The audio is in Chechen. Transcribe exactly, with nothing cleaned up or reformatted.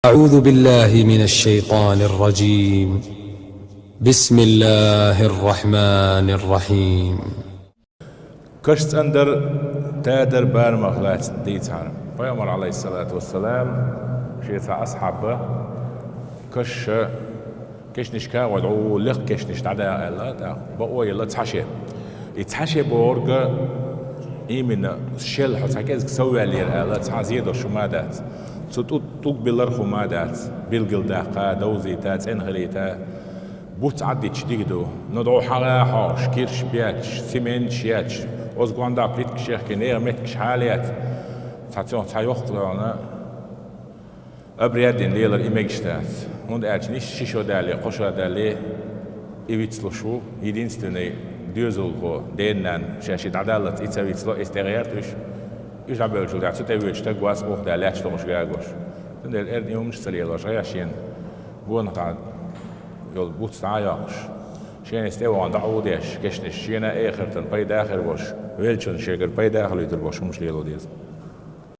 أعوذ بالله من الشيطان الرجيم. بسم الله الرحمن الرحيم. Каш цӀандар, тадар барамах лаьцна дийцахьара. Пайхамар, Ӏалайхиссалату вассалам, шен цхьа асхьаб, каш, кешнашка гӀо дӀу лекха кешнаш дӀадаха аьлла, тӀаккха бакъо елла цхьа ше. И цхьа ше бохург именно шел хьо цхьа кӀезиг совваьллера аьлла, цхьа зе долуш хӀума дац. Цу тӀу-, тӀулг биллар хӀума дац, билггал даккха, довзийта, цӀена хилийта. Буц Ӏаддича дика ду, но дӀо хьагӀа хьош, кирш бетташ, цементаш етташ, оцу гондахь плиткаш яхкина, нехан меттигаш хьалаэца, цхьа цо-, цхьа йоккха догӀна, обряд дина лелар и мегаш дац. ХӀунда аьлча нисса ши шо дале, кхо шо дале, и вицлуш ву, единственный доьзалхо, ден-нана, шаьш и дӀадаллалц и ца вицло, иза тӀе гӀерта уьш. Уьш дӀабевллачул тӀаьхьа цу тӀе воьдуш стаг вац, оха да лаьтташ дохуш гагош. Цундела эрна и хӀуманаш ца лелош, гӀайгӀа шена гонах дӀа йолу буц дӀа а йоккхуш, шена иза тӀе вахана дӀа а ву деш, кешнаш, шена а эхартан пайда а хир волуш, веллачунна шегара пайда а хилуьйтур болуш хӀуманаш лело деза.